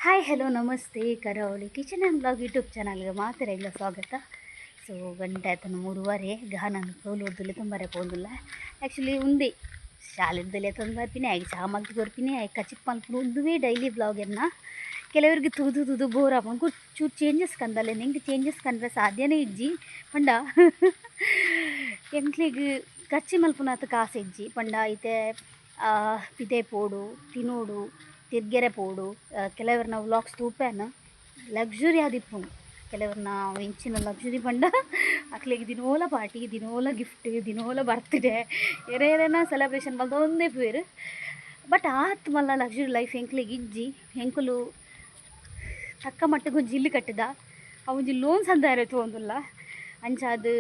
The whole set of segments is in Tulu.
Hi, hello, namaste. ಕರಾವಳಿ ಕಿಚನ್ ಆ್ಯಂಡ್ ಬ್ಲಾಗ್ ಯೂಟ್ಯೂಬ್ ಚಾನಲ್ಗೆ ಮಾತೆರೆಗ್ಲ ಸ್ವಾಗತ. ಸೊ ಗಂಟೆ ಆತನ 3:30. ಗಹನನ್ ಸೋಲುರ್ದುಲೆ ತುಂಬಾರೆ ಪೋಂದುಲ್ಲ. ಆ್ಯಕ್ಚುಲಿ ಉಂದೆ ಶಾಲೆಡ್ದಲೆ ತಂದು ಬರ್ಪಿನಿ, ಆಯ್ಕೆ ಚಾ ಮಲ್ತ್ ಕೊರ್ಪಿನಿ, ಆಯ್ಕೆ ಕಚಿಪ್ ಮಲ್ಪುನು. ಉಂದುವೇ ಡೈಲಿ ಬ್ಲಾಗ್ ಎನ್ನ. ಕೆಲವರಿಗೆ ತೂದು ತೂದು ಬೋರ್ ಆಪುಂಡು. ಚೂರು ಚೇಂಜಸ್ ಕಂದಲೆ ನಿಂಗೆ ಚೇಂಜಸ್ ಕಂಡ್ರೆ ಸಾಧ್ಯನೇ ಇಜ್ಜಿ. ಪಂಡ ಎಂಕ್ಲೆಗ್ ಖರ್ಚು ಮಲ್ಪುನಾತ್ ಕಾಸು ಇಜ್ಜಿ. ಪಂಡ ಇತ್ತೆ ಪಿದೆ ಪೋಡು, ತಿನೋಡು, ತಿರ್ಗೆರೆ ಪೋಡು. ಕೆಲವರ್ನ ವ್ಲಾಗ್ಸ್ ತೂಪೇನ, ಲಕ್ಸುರಿ ಆದಿಪ್ಪುಂಡು ಕೆಲವ್ರನ್ನ. ಎಂಚಿನ ಲಕ್ಸುರಿ ಪಂಡ ಅಕ್ಲೆಗ್ ದಿನೋಲ ಪಾರ್ಟಿ, ದಿನೋಲ ಗಿಫ್ಟ್, ದಿನೋಲ ಬರ್ತ್ಡೇ, ಏರೇರೇನ ಸೆಲೆಬ್ರೇಷನ್ ಮಲ್ತೊಂದೇ ಪೋಯೆರ್. ಬಟ್ ಆತ್ ಮಲ್ಲ ಲಕ್ಸುರಿ ಲೈಫ್ ಎಂಕ್ಲೆಗ್ ಇಜ್ಜಿ. ಎಂಕುಲು ತಕ್ಕ ಮಟ್ಟಿಗೆ ಒಂಜಿ ಇಲ್ಲು ಕಟ್ಟಿದ, ಆ ಒಂಜಿ ಲೋನ್ ಸಂದಾಯರೆ ತೂವೊಂದುಲ್ಲ. ಅಂಚಾದ್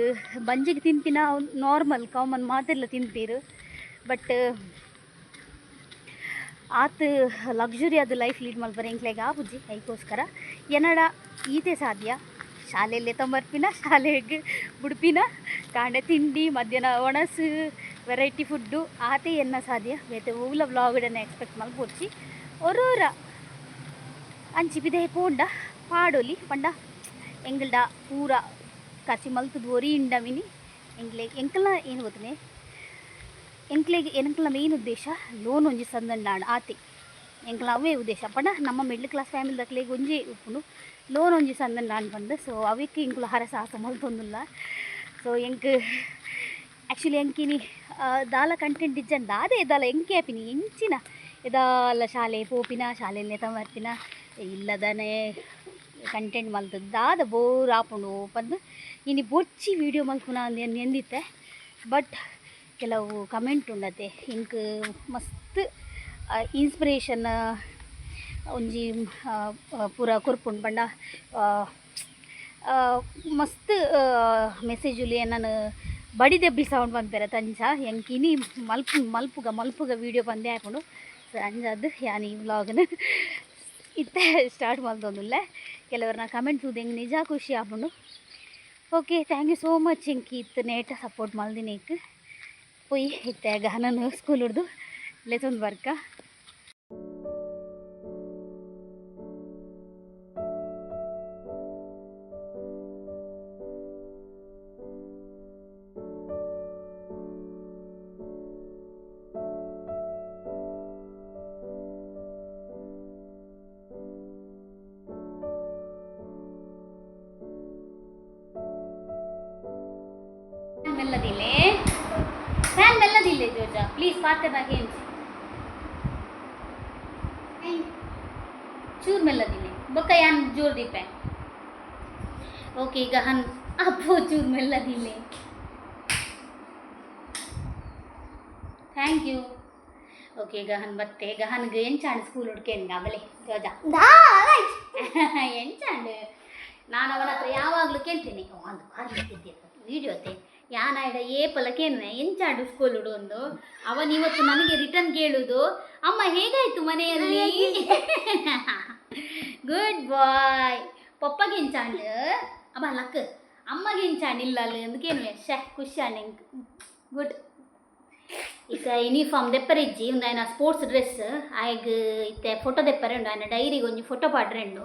ಬಂಜಿಗೆ ತಿನ್ಪಿನ ನಾರ್ಮಲ್ ಕಾಮನ್ ಮಾತೆರ್ಲ ತಿನ್ಪೆರ್. ಬಟ್ ಆತ್ ಲಕ್ಸುರಿ ಆದ್ ಲೈಫ್ ಲೀಡ್ ಮಲ್ಪರೆ ಎಂಕ್ಲೆಗ್ ಆಪುಜಿ. ಐಕೋಸ್ಕರ ಎನ್ನಡ ಈತೆ ಸಾಧ್ಯ. ಶಾಲೆಯಲ್ಲಿ ಬರ್ಪಿನ, ಶಾಲೆಗೆ ಬುಡ್ಪಿನ, ಕಾಂಡೆ ತಿಂಡಿ, ಮಧ್ಯಾಹ್ನ ಒಣಸು, ವೆರೈಟಿ ಫುಡ್ಡು, ಆತೆ ಎನ್ನ ಸಾಧ್ಯ. ಬೇತೆ ಒವ್ಲ ವ್ಲಾಗ್ಡನ್ನ ಎಕ್ಸ್ಪೆಕ್ಟ್ ಮಲ್ಪೊಡ್ಚಿ. ಒರೋರ ಅಂಚಿ ಪಿದೆ ಪೋಂಡ ಪಾಡೊಲಿ. ಪಂಡ ಎಂಗಲ್ಡ ಪೂರ ಖರ್ಚು ಮಲ್ತುದು ಒರಿ ಇಂಡಮಿನಿ ಎಂಕ್ಲೆ ಎಂಕಲ್ನ ಏನು ಗೊತ್ತನೆ, ಎಂಕ್ಲೆಗ್ ಎಂಕ್ಲ ಮೇನ್ ಉದ್ದೇಶ ಲೋನ್ ಒಂಜಿ ಸಂದಂಡಾಂಡ್, ಆತೆ ಎಂಕ್ಲ ಅವೇ ಉದ್ದೇಶ. ಪಂಡ ನಮ್ಮ ಮಿಡ್ಲ್ ಕ್ಲಾಸ್ ಫ್ಯಾಮಿಲಿ ದಕ್ಲೆಗ್ ಒಂಜಿ ಉಪ್ಪುಂಡು, ಲೋನ್ ಒಂಜಿ ಸಂದಂಡಾಂಡ್ ಪಂದ್. ಸೊ ಅವೆಕ್ ಎಂಕುಲು ಹರಸಾಹಸ ಮಲ್ತೊಂದುಲ್ಲ. ಸೊ ಎಂಕ್ ಆ್ಯಕ್ಚುಲಿ ಎಂಕಿನಿ ದಾಲ ಕಂಟೆಂಟ್ ಇಜ್ಜಂಡ ದಾದೆ ದಾಲ ಎಂಕೆ ಆಪಿನಿ. ಎಂಚಿನ ದಾಲ ಶಾಲೆ ಪೋಪಿನ, ಶಾಲೆಲ್ನೇ ಬರ್ಪಿನ, ಇಲ್ಲದನೆ ಕಂಟೆಂಟ್ ಮಲ್ತದ್ದು ದಾದ ಬೋರ್ ಆಪುಂಡು ಪಂದ್ ಇನಿ ಬೊರ್ಚಿ ವೀಡಿಯೋ ಮಲ್ಪುನ ಅಂದ್ ಎಂದಿತ್ತೆ. ಬಟ್ ಕೆಲವು ಕಮೆಂಟ್ ಉಂಡತೆ, ಎಂಕ್ ಮಸ್ತ್ ಇನ್ಸ್ಪಿರೇಷನ್ ಒಂಜಿ ಪೂರ ಕೊರ್ಪುಂಡು. ಪಂಡ ಮಸ್ತ್ ಮೆಸೇಜುಲು ಎನ್ನನ್ ಬಡಿದೆಬ್ಬಿ ಸೌಂಡ್ ಪನ್ಪೆರ್ ಅಂಚ ಎಂಕ್ ಇನಿ ಮಲ್ಪು ಮಲ್ಪುಗ ಮಲ್ಪುಗ ವೀಡಿಯೋ ಪಂದೇ ಆಪುಂಡು. ಸೊ ಅಂಚಾದ್ ಯಾನ್ ಈ ವ್ಲಾಗ್ನ ಇತ್ತೆ ಸ್ಟಾರ್ಟ್ ಮಲ್ತೊಂದುಲ್ಲೆ. ಕೆಲವರ್ನ ಕಮೆಂಟ್ ತೂದು ಎಂಕ್ ನಿಜ ಖುಷಿ ಆಪುಂಡು. Okay, thank you so much ಎಂಕ್ ಇತ್ತೆ ನೇಟ ಸಪೋರ್ಟ್ ಮಲ್ದಿನೇಕ್. ಪೋಯಿ ಇತ್ತೆ ಗಹನನ್ ಸ್ಕೂಲ್ ಹುಡ್ದು ಲೆತ್ತೊಂದು ಬರ್ಕ. ಮೆಲ್ಲದಿಲ್ಲೆ, ಫ್ಯಾನ್ ಮೆಲ್ಲದಿಲ್ಲೆ. ಜೋಜ, ಪ್ಲೀಸ್, ಪಾತೆ ಬಾಕಿ ಚೂರು ಮೆಲ್ಲದಿಲ್ಲೆ. ಬೊಕ್ಕ ಯಾನ್ ಜೋರ್ ದೀಪೆ. ಓಕೆ, ಈಗ ಹನ್ ಅಪ್ಪು ಚೂರು ಮೆಲ್ಲದಿಲ್ಲೆ. Thank you. Okay, ಗಹನ್ ಬತ್ತೆ. ಗಹನ್ಗೆ ಎಂಚಾಂಡ್ ಸ್ಕೂಲ್ ಹುಡ್ಕೇನ್ ಬಲೆ ಜೋಜ? ಎಂಚಾಂಡ್? ನಾನು ಅವನ ಹತ್ರ ಯಾವಾಗಲೂ ಕೇಳ್ತೀನಿ. ಒಂದು ಕಾರ್ ವಿಡಿಯೋ ಅತ್ತೆ. ಯಾನಾಯ್ಡ ಏಪಲ ಕೇನ್ವೆ, ಎಂಚಾಂಡು ಸ್ಕೂಲ್ ಒಂದು. ಅವನು ಇವತ್ತು ನನಗೆ ರಿಟರ್ನ್ ಕೇಳುದು, ಅಮ್ಮ ಹೇಗಾಯ್ತು ಮನೆಯಲ್ಲಿ? Good bye. ಪಪ್ಪಗೆ ಎಂಚಾಂಡ್? ಅಮ್ಮ ಲಕ್ ಅಮ್ಮಗೆ ಎಂಚಾಂಡ್ ಇಲ್ಲ ಅಲ್ಲಿ ಅಂದ್ ಕೇನುವೆ. ಶೆ, ಖುಷಿ ಆಂಡ್ ಎಂಕ್. ಗುಡ್. ಇತ್ತ ಯೂನಿಫಾರ್ಮ್ ದೆಪ್ಪರೆ ಇಜ್ಜಿ. ಉಂದು ಆಯ್ನ ಸ್ಪೋರ್ಟ್ಸ್ ಡ್ರೆಸ್. ಆಯ್ಗ್ ಇತ್ತೆ ಫೋಟೋ ದೆಪ್ಪರೆ ಉಂಡು. ಆಯ್ನ ಡೈರಿಗೆ ಒಂಜಿ ಫೋಟೋ ಪಾಡ್ರೆ ಉಂಡು.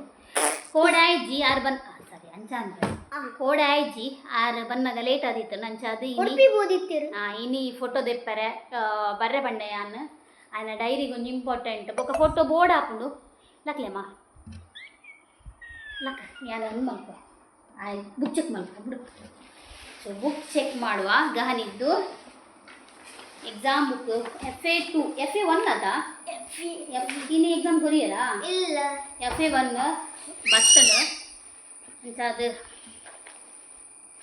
ಕೋಡೆ ಆಯ್ಜಿ ಆರ್ ಬನ್ ಸಾರಿ, ಅಂಚ ಅಂದ್ರೆ ಕೋಡೆ ಆಯ್ಜಿ, ಆರ್ ಬನ್ನಗ ಲೇಟ್ ಆದಿತ್ತು. ಅಂಚ ಅದು ಇನಿ ಉಡುಪಿ ಬೋದಿತ್ತಿರು. ಇನಿ ಫೋಟೋ ದೆಪ್ಪರೆ ಬರ್ರೆ ಪಂಡೆ ಯಾನ್. ಆಯ್ನ ಡೈರಿಗೆ ಒಂಜಿ ಇಂಪಾರ್ಟೆಂಟ್ ಬೊಕ ಫೋಟೋ ಬೋರ್ಡ್ ಆಪುಂಡು. ಲಕ್ಲೆಮ್ಮ, ಲಕ್. ಯಾನ್ ಒಂದು ಮಲ್ಪ ಆಯ್ ಬುಕ್ ಚೆಕ್ ಮಲ್ಪ ಬಿಡು. ಸೊ ಬುಕ್ ಚೆಕ್ ಮಾಡುವ. ಗಹನಿದ್ದು exam book FA 2, FA 1 ಅದ. ಎಫ್ ಇನ್ನು ಎಕ್ಸಾಮ್ ಕೊರಿಯರಾ? ಇಲ್ಲ. ಎಫ್ ಎ 1 ಬರ್ತದ. ಅಂಚ ಅದು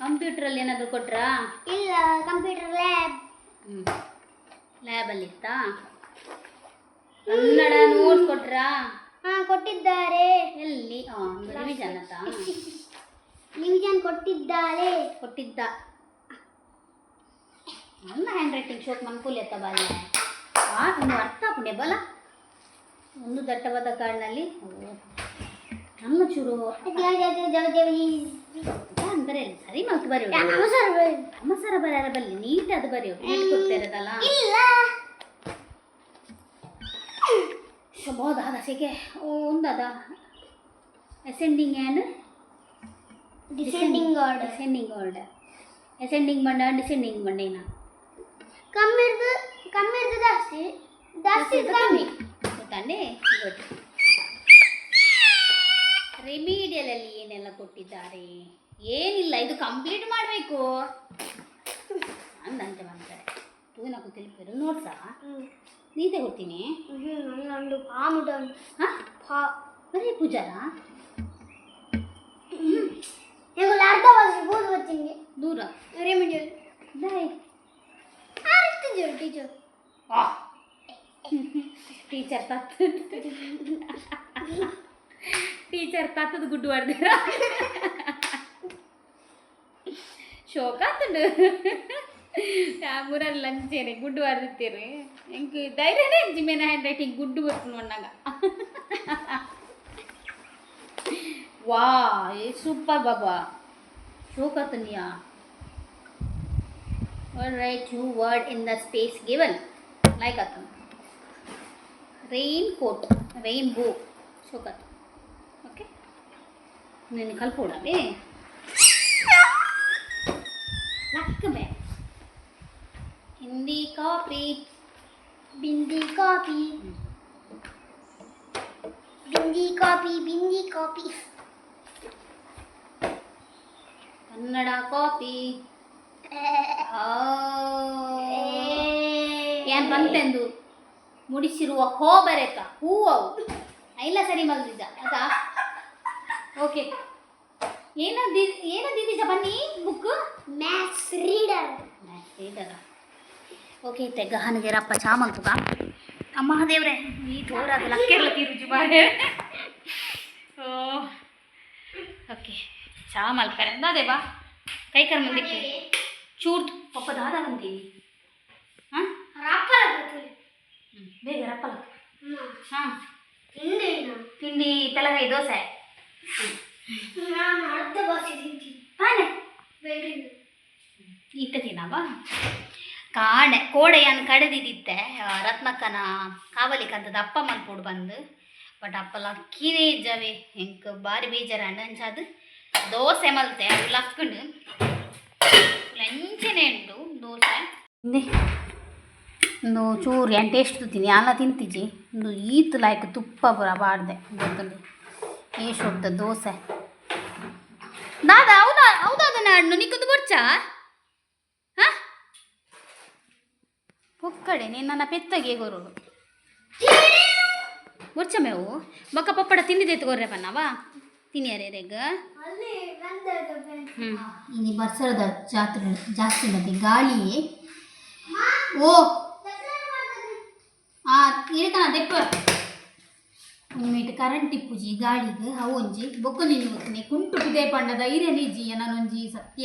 ಕಂಪ್ಯೂಟ್ರಲ್ಲಿ ಏನಾದರೂ ಕೊಟ್ರಾ? ಇಲ್ಲ, ಕಂಪ್ಯೂಟರ್ ಲ್ಯಾಬ್. ಹ್ಞೂ, ಲ್ಯಾಬಲ್ಲಿ ಇತ್ತಾ? ಕನ್ನಡ ನೋಟ್ಸ್ ಕೊಟ್ರಾ? ಹಾ, ಕೊಟ್ಟಿದ್ದಾರೆ. ಎಲ್ಲಿ? ರಿವಿಷನ್ ಆತಾ? ರಿವಿಷನ್ ಕೊಟ್ಟಿದ್ದಾರೆ. ಕೊಟ್ಟಿದ್ದ. ನನ್ನ ಹ್ಯಾಂಡ್ ರೈಟಿಂಗ್ ಶೋಕ್ ಮನ್ಕೂಲಿ ಬಾಲ್ಯ. ಆ ಒಂದು ಅರ್ಥ ಆಪುಂಡೆ ಬಲ. ಒಂದು ದಟ್ಟವಾದ ಕಾಡಿನಲ್ಲಿ ನನ್ನ ಚೂರು ಬರೆಯಲಿ. ಸರಿ ಮಲ್ತು ಬರೆಯು. ಅವಸರ ಬರೆಯರ ಬಲ್ಲಿ, ನೀಟ್ ಅದು ಬರೆಯು. ಹೇಳ್ಕೊಡ್ತಿರೋದಲ್ಲ. ಇಲ್ಲ. ಶಬೋದ ಅದ ಸೆಕೆ. ಓ, ಒಂದದ. Ascending and descending order. Descending order. Ascending ಬಂಡ ಡಿಸೆಂಡಿಂಗ್ ಬಂಡೇನ? ಕಮ್ಮಿ ಇರ್ದು, ಕಮ್ಮಿ ಇರ್ದು ಜಾಸ್ತಿ, ಜಾಸ್ತಿ ಇದ್ದು ಕಮ್ಮಿ. ಗೊತ್ತಾಂಡೆ? ಗುಡ್. ರೆಮಿಡಿಯಲ್ ಅಲ್ಲಿ ಏನೆಲ್ಲ ಕೊಟ್ಟಿದ್ದಾರೆ? ಏನಿಲ್ಲ, ಇದು ಕಂಪ್ಲೀಟ್ ಮಾಡಬೇಕು ಅಂದಂತೆ ಮಾಡ್ತಾರೆ. ತೂನಕು ತಿಳಿಪಿರು ನೋಡ್ಸಾ ನೀತೆ ಕೊಡ್ತೀನಿ. ಒಂದು ಪಾಮುಟ. ಹಾಂ. ಪಾ. ಬರೀ ಪೂಜಾರ. ಈಗ ಅರ್ಧ ವರ್ಷ ಬೂದು వచ్చింది. ದೂರ. Remedial. Bye. Teacher teacher. Teacher ತತ್ ಟೀಚರ್ ತತ್ತದ ಗುಡ್ಡು ಮಾಡ್ದಿರ ಶೋಕ ಆತಂಡು. ಮುರಲ್ಲಿ ಲಂಚೇನೆ ಗುಡ್ಡು ವಾರ್ದಿತ್ತೀರಿ. ಎಂಕ್ ಧೈರ್ಯನೇ ಜಿಮೇನ ಹ್ಯಾಂಡ್ ರೈಟಿಂಗ್ ಗುಡ್ಡು ಬರ್ಕೊಂಡು ಅಣ್ಣಾಗ. ವಾ, ಏ ಸೂಪರ್ ಬಾಬಾ, ಶೋಕ ಆತಂಡಿಯಾ. All right, two word in the space given. Like ಆತಂದು rain coat, rainbow, ಶೋಕತ್. Okay, నేను కలుపుకోవడమే ಲಕ್ಕಮೆ. ಹಿಂದಿ ಕಾಪಿ. ಬಿಂದಿ ಕಾಪಿ, ಬಿಂದಿ ಕಾಪಿ, ಬಿಂದಿ ಕಾಪಿ. ಕನ್ನಡ ಕಾಪಿ. ಏನ್ ಬಂತೆಂದು ಮುಡಿಸಿರುವ ಹೋ ಬರೆತ ಹೂವು ಅವು ಇಲ್ಲ ಸರಿ ಮಲ್ದಿದ್ದ ಅದಾ. ಓಕೆ, ಏನದಿ ಏನದಿದ್ದೀಜ ಬನ್ನಿ ಬುಕ್. Maths reader. Okay, ಇತ್ತೆ ಗಹನಗೆ ರಪ್ಪ ಚಾ ಮಲ್ಪುಗ. ಅಮ್ಮ ದೇವ್ರೆ, ಈ ಜೋರಾದ ಲಕ್ಕೆರ್ಲ ತಿರುಜು ಬಾರೆ. ಓಕೆ, ಚಾ ಮಲ್ಪರೆ ದಾದೆ ಬಾ ಕೈಕರ್ ಮುಂದಕ್ಕೆ ಚೂರ್ದು ಪಪ್ಪ ದಾದ ಬಂದೀನಿ. ಹಾಂ. ಬೇಗ ರಪ್ಪಲಕ್ಕ. ಹಾಂ. ತಿಂಡಿ. ತಿಂಡಿ ಪೆಲಗಾಯಿ ದೋಸೆ. ನಾನು ಅರ್ಧ ಬಾಸಿ ತಿಂತೀನಿ. ತಾನೆ. ಬೇಡ್ರಿ. ಇತ್ತ ತಿನ್ನವ ಕಾಣೆ ಕೋಡೆಯನ್ನು ಕಡೆದಿದ್ದಿತ್ತೆ ರತ್ನಕ್ಕನ ಕಾವಲಿ ಕಂತದ ಅಪ್ಪ ಮಲ್ಪೋಡು ಬಂದು. ಬಟ್ ಅಪ್ಪ ಲಕ್ಕಿನೇ ಇಜ್ಜಾವೆ. ಎಂಕ್ ಬಾರಿ ಬೇಜಾರಾಂಡ್. ಅಂಚಾದ್ ದೋಸೆ ಮಲ್ತೆ, ಅವು ಲಕ್ಕಂಡು ಲಂಚನೆ ಉಂಟು ದೋಸೆ. ಹಿಂದೆ ಒಂದು ಚೂರು ಏನು ಟೇಸ್ಟ್ ತಿಂತೀನಿ ಅಲ್ಲ ತಿಂತಿಜಿ. ಒಂದು ಈತ್ ಲಾಯ್ಕ್ ತುಪ್ಪ ಪೂರ ಪಾಡ್ದೆ ಗೊತ್ತುಂಡು. ಏಶೊಡ್ದ ದೋಸೆ ದಾದಾ? ಹೌದಾ ಹೌದಾ? ನಾಡ್ನು ನಿಕ್ಕದು ಬೊಡ್ಚಾ? ಹಾ, ಪೊಕ್ಕಡೆ ನೀನು ನನ್ನ ಪೆತ್ತಗೆ ಗೊರಡು ಬೊಡ್ಚ ಮೇವು ಬೊಕ್ಕ ಪಪ್ಪಡ ತಿಂಡಿದೈತು ಗೊರ್ರೆ ಬನ್ನವ ತಿನ್ನಿಯರೇ ರೆಗ್. ಅಲ್ಲಿ ಹ್ಞೂ, ಇಲ್ಲಿ ಬರ್ಸರದ ಜಾತ್ರೆ ಜಾಸ್ತಿ ಮತ್ತೆ ಗಾಳಿಯೇ. ಓ ಆ ಇಡಕನ ದೆಪ್ಪ ಒಂಜಿ ಮೀಟ್ ಕರೆಂಟ್ ಇಪ್ಪುಜಿ ಗಾಳಿಗ್. ಅವು ಒಂಜಿ ಬೊಕ್ಕ ನಿನ್ನ ಗೊತ್ತನೆ ಕುಂಟು ಪಿದೆ ಪಂಡ ಧೈರ್ಯ ನಿಜ್ಜಿ. ನಾನೊಂಜಿ ಸತ್ಯ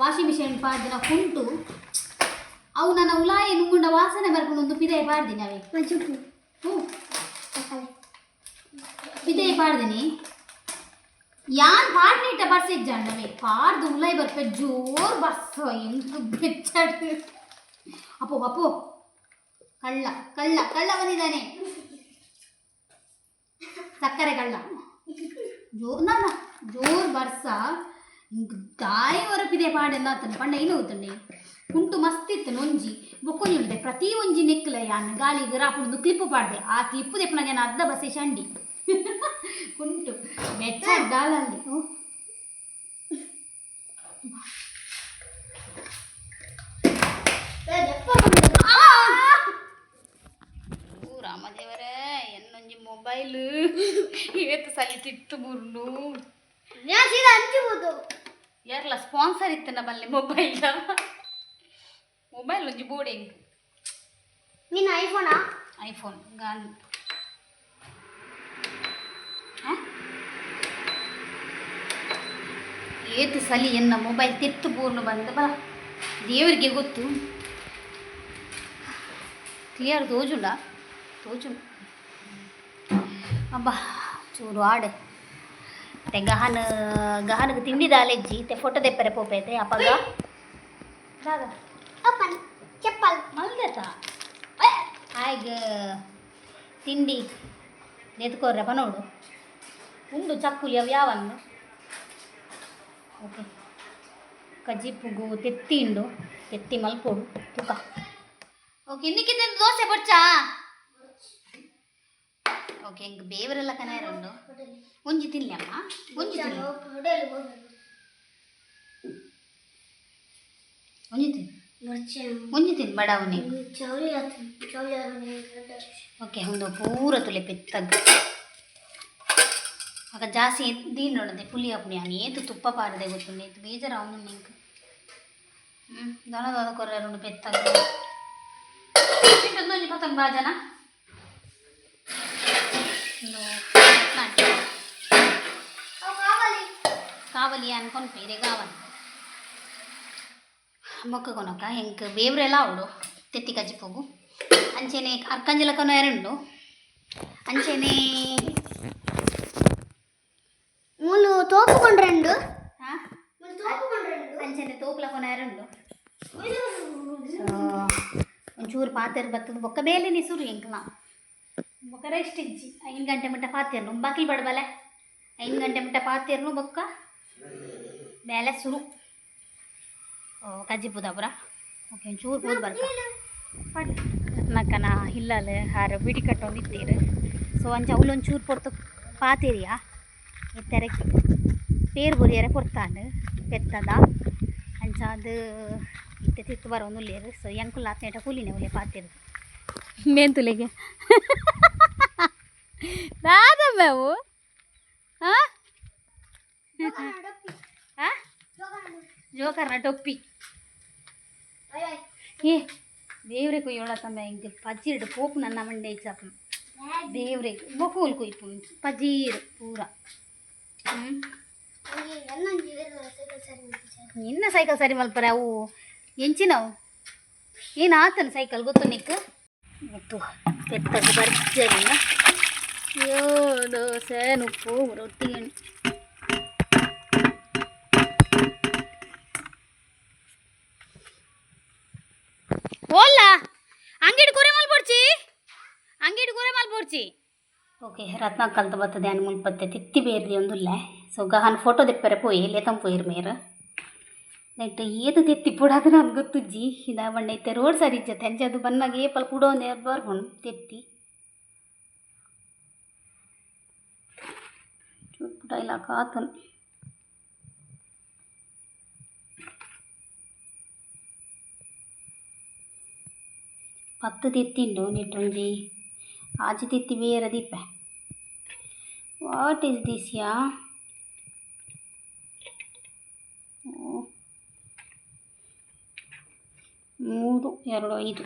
ವಾಷಿಂಗ್ ಮಿಷಿನ್ ಪಾಡ್ದಿನ ಕುಂಟು ಅವು ನನ್ನ ಉಲಾಯ ನುಂಗುಂಡ ವಾಸನೆ ಬರ್ಕೊಂಡು ಒಂದು ಪಿದೆ ಪಾಡ್ದಿನಿ ಅವೇ. ಮಂಚುಪು. ಹ್ಞೂ, ಪಿದೆ ಪಾಡ್ದಿನಿ. ಯಾನ್ ಪಾಡ್ನಿಟ್ಟ ಬರ್ಸ ಇಜ್ಜಾಂಡವೆ ಪಾಡ್ದು ಉಲಾಯ್ ಬರ್ಪೆ ಜೋರ್ ಬರ್ಸ. ಎಂಕ್ ಬೆಚ್ಚಾಡ್. ಅಪ್ಪೋ ಅಪ್ಪೋ, ಕಳ್ಳ ಕಳ್ಳ ಕಳ್ಳ ಬಂದಿದ್ದಾನೆ, ಸಕ್ಕರೆ ಕಳ್ಳ. ಜೋ ನಾನ ಜೋರ್ ಬರ್ಸ ಇಂಕ್ ದಾಯಿ ಹೊರಪಿದೆ ಪಾಡೆಲ್ಲ ಆತನ ಪಂಡ ಏನು ಗೊತ್ತುಂಡೆ ಕುಂಟು ಮಸ್ತ್ ಇತ್ತು ನೊಂಜಿ ಬೊಕ್ಕೊಂಜಿ ಉಂಟೆ. ಪ್ರತಿ ಒಂಜಿ ನೆಕ್ಲ ಯಾನ್ ಗಾಳಿಗೆ ರಾಪುಂಡು ಕ್ಲಿಪ್ ಪಾಡ್ದೆ. ಆ ಕ್ಲಿಪ್ ದೆಪ್ಪುನಗ ಅರ್ಧ ಬಸ್ಸೆ ಚಂಡಿ ಕುಂಟು ಬೆಚ್ಚ ದಾಲಲ್ಲಿ. ಓ ಓ ರಾಮದೇವರೇ, ಎನ್ನೊಂಜಿ ಮೊಬೈಲ್ ಇವತ್ತು ಸಲಿ ತಿತ್ತು ಬುರ್ನು. ಸೀದಾ ಹಂಚಬಹುದು. ಯಾರಲ್ಲ ಸ್ಪಾನ್ಸರ್ ಇತ್ತು ನಮ್ಮಲ್ಲಿ ಮೊಬೈಲ್ ಮೊಬೈಲ್ ಒಂಜಿ ಬೋರ್ಡಿಂಗ್. ನಿನ್ನ ಐಫೋನಾ? IPhone gone. ಏತು ಸಲಿ ಎನ್ನ ಮೊಬೈಲ್ ತೆತ್ತು ಪೂರ್ಣ ಬಂದ ಬಲ ದೇವರಿಗೆ ಗೊತ್ತು. ಕ್ಲಿಯರ್ ತೋಜುಂಡ? ತೋಜುಂಡು. ಅಬ್ಬಾ, ಚೂರು ಆಡು ಮತ್ತೆ ಗಹನ ಗಹನಗೆ ತಿಂಡಿದ ಅಲೆಜ್ಜಿ ಮತ್ತೆ ಫೋಟೋ ದೆಪ್ಪರೆ ಪೋಪೈತೆ ಅಪ್ಪಗ ದಾದ. ಓಪನ್ ಚಪ್ಪಲ್. ಮಲ್ದತ ಆಯ್ಗ ತಿಂಡಿ ನೆತ್ಕೋರ್ರಪ್ಪ ನೋಡು. ಉಂಡು ಚಕ್ಕುಲಿ ಅವು ಯಾವನ್ನು. ಓಕೆ, ಕಜಿಪುಗು ತೆತ್ತಿ ಉಂಡು, ತೆತ್ತಿ ಮಲ್ಪೊಡು ತುಕ. ಓಕೆ, ಇನ್ನಿಕ್ಕಿದ್ದ ದೋಸೆ ಬೊಡ್ಚಾ? ಓಕೆ, ಹಿಂಗೆ ಬೇವರೆಲ್ಲ ಕನಾಯರ್ ಉಂಡು. ಒಂಜಿ ತಿನ್ಲಿ ಅಮ್ಮ, ಒಂಜಿ ತಿನ್ಲಿ. ಒಂಜಿ ತಿನ್, ಒಂಜಿ ತಿನ್ ಬಡಾವು ನೀವು. ಚೌಲಿ ಚೌಲಿ. ಓಕೆ, ಒಂದು ಪೂರ ತುಲೆ ಪೆತ್ತಗ್ ಆಗ ಜಾಸ್ತಿ ದೀಂಡೊಂಡೆ ಪುಲಿ ಆಪುಣಿ ಯಾನ್ ಏತು ತುಪ್ಪ ಪಾರದೆ ಗೊತ್ತುಂಡು, ಏತು ಬೇಜಾರು ಅವನು ನಿಂಕ್. ದನ ದಾದ ಕೊರ್ಯಾರುಂಡು ಪೆತ್ತಗ್. ಒಂಜಿ ಪತಂಗ್ ಬಾಜನ ಉಂದು ನಾಟಿ. ಕಾವಲಿ ಅನ್ಕೊಂಡು ಬೇರೆ ಗಾವನ್ ಮೊಕ್ಕ ಕೊನೊಕ ಎಂಕ್ ಬೇವ್ರೆಲ್ಲ ಅವಳು ತೆತ್ತಿ ಕಜ್ಜಿಪೋಗು. ಅಂಚೆನೆ ಅರ್ಕಂಜಲ ಕೊನ ಎರಡುಂಡು ಅಂಚೆನೆ. ಮೂಲು ತೋಪುಕೊಂಡ್ರೆಂಡು. ಹಾ. ಮೂಲು ತೋಪುಕೊಂಡ್ರೆಂಡು. ಅಂಚೆನೆ ತೋಪುಲ ಕೊನ ಎರಡುಂಡು. ಸೊ ಒಂಚೂರು ಪಾತೆರ್ ಬತ್ತದ ಬೊಕ್ಕ ಬೇಲೆನೆ ಸುರು ಎಂಕ್ಲ. ಬೊಕ್ಕ ರೆಸ್ಟ್ ಇಜ್ಜಿ, 5 ಗಂಟೆ ಮುಟ್ಟ ಪಾತೆರ್ನು. ಬಾಕಿಲ್ ಬಡಬಲೆ, 5 ಗಂಟೆ ಮುಟ್ಟ ಪಾತೆರ್ನು, ಬೊಕ್ಕ ಬೇಲೆ ಸುರು. ಓ ಕಜ್ಜಿಪುದಾಪುರ. ಓಕೆ, ಒಂಚೂರು ಪೋದು ಬರ್ಕ. ನಕ್ಕನ ಹಿಲ್ಲಲ್ ಹಾರ ಬಿಡಿ ಕಟ್ಟೊಂದಿತ್ತೀರು. ಸೊ ಅಂಚ ಅವ್ಲು ಒಂಚೂರು ಪೊರ್ತು ಪಾತೆರಿಯಾ. ಇತ್ತೆರೆ ಪೇರು ಬೊರಿಯರೆ ಪೊರ್ತಾಂಡ್ ಪೆತ್ತದ. ಅಂಚ ಅದು ಇತ್ತೆ ತಿತ್ತು ಬರೋನುಲ್ಲೇರು. ಸೊ ಎಂಕುಲು ಆತ್ನೇಟ ಕೂಲಿನೆ ಒಲೆ ಪಾತೆರು ಮೇಂತುಲೆಗೆ ದಾದಮ್ಮೆವು. ಹಾಂ ಹಾಂ, ಜೋಕರ್ನ ಟೊಪ್ಪಿ. ಏ ದೇವ್ರೆ, ಕುಯ್ಯೋಳ ತಮ್ಮ. ಇಂಕ ಪಜೀರ್ಡ್ ಪೋಪು ನನ್ನ ಮಂಡೆ ಇಚ್ಚಪ್ಪ ದೇವ್ರೆ. ಬೊಕೂಲ್ ಕುಯ್ಪು ಪಜೀರ್ ಪೂರ. ಹ್ಞೂ, ನಿನ್ನ ಸೈಕಲ್ ಸರಿ ಮಲ್ಪರೆ ಅವು ಎಂಚಿನವು ಏನು ಆತನ ಸೈಕಲ್ ಗೊತ್ತು ನಿಕ್ ಗೊತ್ತು. ಪೆತ್ತಗ ಬರ್ಜರಿನ. ಅಯ್ಯೋ, ದೋಸೆ ನುಪ್ಪು ರೊಟ್ಟಿ. ಓಲ್ಲ ಅಂಗಿಡ್ ಕೂರೆ ಮಲ್ಪೊಡ್ಚಿ, ಅಂಗಿಡ್ ಕೂರೆ ಮಲ್ಪೊಡ್ಚಿ. ಓಕೆ, ರತ್ನ ಕಲ್ತ ಬರ್ತದೆ ಅನ್ ಮುಲ್ಪತ್ತೆ ತಿತ್ತಿ ಬೇರ್ದಿ ಒಂದುಲ್ಲೆ. ಸೊ ಗಹನ್ ಫೋಟೋ ದೆಪ್ಪರೆ ಪೋಯಿ ಲೇತಂ ಪೋಯಿರ್ ಮೇರ್. ನೆಟ್ ಏತು ತೆತ್ತಿ ಪುಡಾದ ನನ್ಗೆ ಗೊತ್ತುಜ್ಜಿ. ಇದ ಬಣ್ಣ ಇತ್ತೆ ರೋಡ್ ಸರಿ ಇಜ್ಜತ್ತೆ. ಅಂಚೆ ಅದು ಬನ್ನಾಗ ಏಪಲ್ ಕುಡೋಂದು ಬರ್ಪುಂಡು ತೆತ್ತಿ. ಚೂರು ಪುಟ ಇಲ್ಲ ಕಾತನ್. 10 ತೆತ್ತಿಂಡು ನೆಟ್ಟೊಂಜಿ ಆಜಿ ತೆತ್ತಿ ಬೇರೆ ದೀಪ. What is this yeah? O, 3 2 5.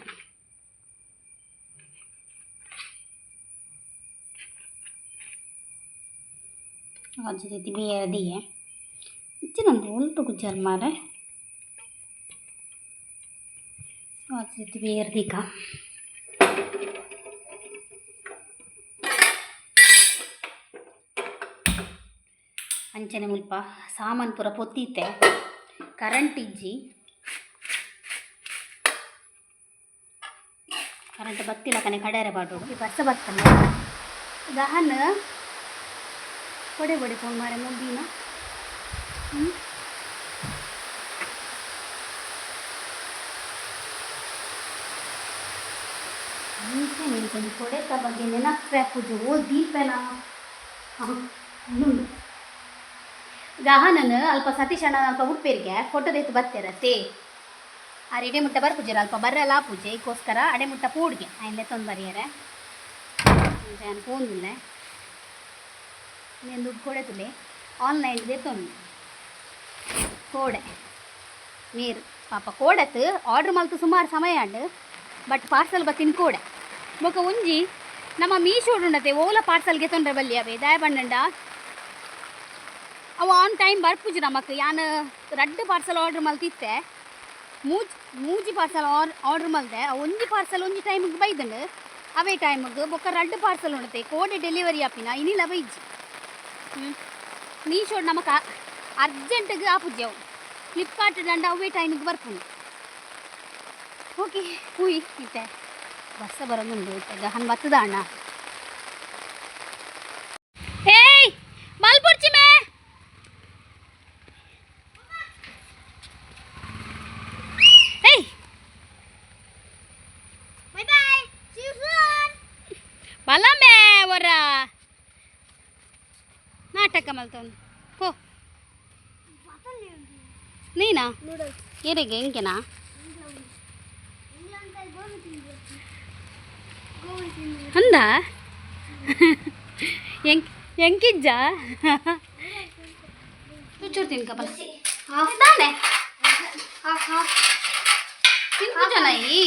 ಆಜಿ ತೆತ್ತಿ ಬೇರೆ ದಿಯೆ. ಇಜ್ಜಿ ನಂದು ಒಲ್ತು ಗುಜ್ಜರ್ ಮಾರೆ. ಸೊ ಆಜಿ ತೆತ್ತಿ ಬೇರೆ ದೀಕ. ಅಂಚನೆ ಮುಲ್ಪ ಸಾಮಾನ್ ಪೂರ ಪೊತ್ತಿತ್ತೆ, ಕರೆಂಟ್ ಇಜ್ಜಿ. ಕರೆಂಟ್ ಬತ್ತಿಲ್ಲ ಕನೆ ಕಡೆರೆ ಪಾಡೋಡು. ಈ ಬರ್ಸ ಬತ್ತಲ್ಲ. ಗಹನ್ ಕೊಡೆ ಬಡೆ ಫೋನ್ ಮಾರೆ ಮುಂದಿನ. ಹ್ಞೂ, ಅಂಚನೆ ಇಂಕೊಂಜಿ ಕೊಡೆತ ಬಗ್ಗೆ ನೆನಪೆ ಪೂಜೆ ಓ ದೀಪೆನ ಉಂಡು. ಗಹನನ್ ಅಲ್ಪ ಸತೀಶ್ ಅಣ್ಣ ಅಲ್ಪ ಉಪ್ಪೇರಿಗೆ ಫೋಟೋ ದೆತ್ತು ಬತ್ತೇರತ್ತೆ. ಆ ಎಡೆ ಮುಟ್ಟ ಬರ್ಪುಜೆರ್, ಅಲ್ಪ ಬರ್ರಲ್ಲ ಪೂಜೆ ಐಕೋಸ್ಕರ ಅಡೆ ಮುಟ್ಟ ಪೂಡ್ಗೆ ಆಯ್ಲೆ ತೊಂದು ಬರಿಯರೆ ಯಾನ್ ಪೋಂದುಲ್ಲೆ. నేను ದುಡ್ಡು ಕೊಡೆ ತುಲೆ ಆನ್ಲೈನ್ ದೆತ್ತೊಂದು ಕೋಡೆ ನೀರು ಪಾಪ ಕೋಡತ್ ಆರ್ಡ್ರ್ ಮಲ್ತು ಸುಮಾರು ಸಮಯ ಆಂಡ್, ಬಟ್ ಪಾರ್ಸಲ್ ಬತ್ತಿನ ಕೋಡೆ. ಬೊಕ ಒಂಜಿ ನಮ್ಮ ಮೀಶೋಡ್ ಉಂಡತೆ, ಓಲ ಪಾರ್ಸಲ್ ಗೆತೊಂಡ್ರೆ ಬಲ್ಲಿ ಅವೇ ದಾಯ ಪಂಡಂಡ ಅವು ಆನ್ ಟೈಮ್ ಬರ್ಪುಜಿ ನಮಕ್. ಯಾನ್ ರಡ್ಡ್ ಪಾರ್ಸಲ್ ಆರ್ಡ್ರ್ ಮಲ್ತಿತ್ತೆ, ಮೂಜಿ ಮೂಜಿ ಪಾರ್ಸಲ್ ಆರ್ಡ್ರ್ ಮಲ್ದೆ. ಅವು ಒಂಜಿ ಪಾರ್ಸಲ್ ಒಂಜಿ ಟೈಮಿಗೆ ಬೈದಂಡು ಅವೇ ಟೈಮಿಗೆ. ಬೊಕ್ಕ ರಡ್ಡ್ ಪಾರ್ಸಲ್ ಉಂಡತೆ ಕೋಡೆ ಡೆಲಿವರಿ ಆಪಿನ ಇನಿಲ ಬೈಜಿ. ಮೀಶೋಡ್ ನಮಕ್ ಅರ್ಜೆಂಟ್ಗೆ ಆಪುಜಿ ಅವು. ಫ್ಲಿಪ್ಕಾರ್ಟ್ ದಂಡ ಅವೇ ಟೈಮಿಗೆ ಬರ್ಪುಂಡು. ಓಕೆ, ಪೂಯ್ ಇತ್ತೆ ಬರ್ಸ ಬರೋದುಂಡು. ಇತ್ತೆ ಗಹನ್ ಬತ್ತದ ಅಣ್ಣ. ಏಯ್ ನಾಟಕ ಮಲ್ತೊಂದು ಪೋ. ನೀನಾ? ನೂಡಲ್ಸ್. ಏರಿಗೆ ಎಂಕೆನಾ? ಗೋಬಿ ತಿಂದು. ಅಂದ ಎಂಕ್ ಎಂಕಿಜ್ಜ ಚೂರು ತಿನ್ಕಪ್ಪ ತಾನೆ. Half half. ತಿನ್ಪುಜನ ಈ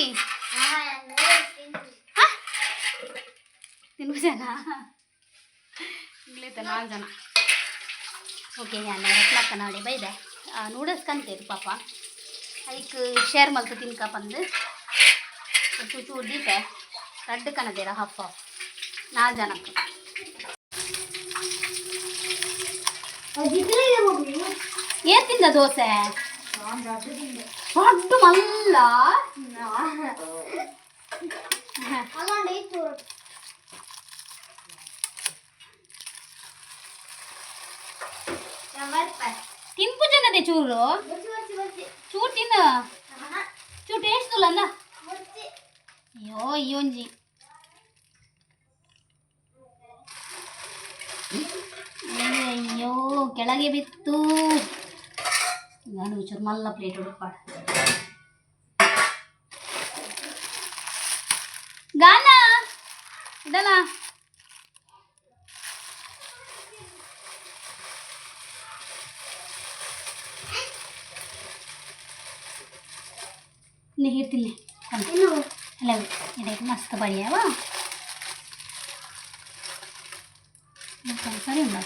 ತಿನ್ಪುಜನ ಇಂಗ್ಲೇತ ನಾಲ್ಕು ಜನ. ಓಕೆ, ನಾನು ರತ್ನಾಕ್ಕ ನಾಳೆ ಬೈದೆ ನೂಡಲ್ಸ್ ಕಂತೇರು ಪಾಪ. ಐಕ್ ಶೇರ್ ಮಲ್ತು ತಿನ್ಕ ಬಂದು ಚೂರು ಚೂರು ದೀಪೆ ರಡ್ಡು ಕನದೇರ ಹಾಫ್ ಹಾಫ್ ನಾಲ್ಕು ಜನಕ್ಕೆ. ಏನ್ ತಿಂದ ದೋಸೆ? ದೊಡ್ಡ ಮಲ್ಲ. ಅಲ್ಲೊಂದು ಇತ್ತು. ತಿನ್ಪುಜನದೆ ಚೂರು. ಬರ್ಸಿ ಬರ್ಸಿ ಬರ್ಸಿ. ಚೂರು ತಿನ್ನ. ಚೂರು ಟೇಸ್ಟ್ ತುಲ್ಲ ಅಂದ. ಬರ್ಸಿ. ಅಯ್ಯೋ, ಈ ಒಂಜಿ ಅಯ್ಯೋ ಕೆಳಗೆ ಬಿತ್ತು. ನಾನು ಚೂರು ಮಲ್ಲ ಪ್ಲೇಟ್ ಉಡುಪಾಡ ಗಾನ ಇದಲ್ಲ. ನೀರು ತಿನ್ನಿ. ಇನ್ನು. ಅಲ್ಲ, ಇದಕ್ಕೆ ಮಸ್ತ್ ಬರಿಯವ ಸರಿ ಉಂಡಾ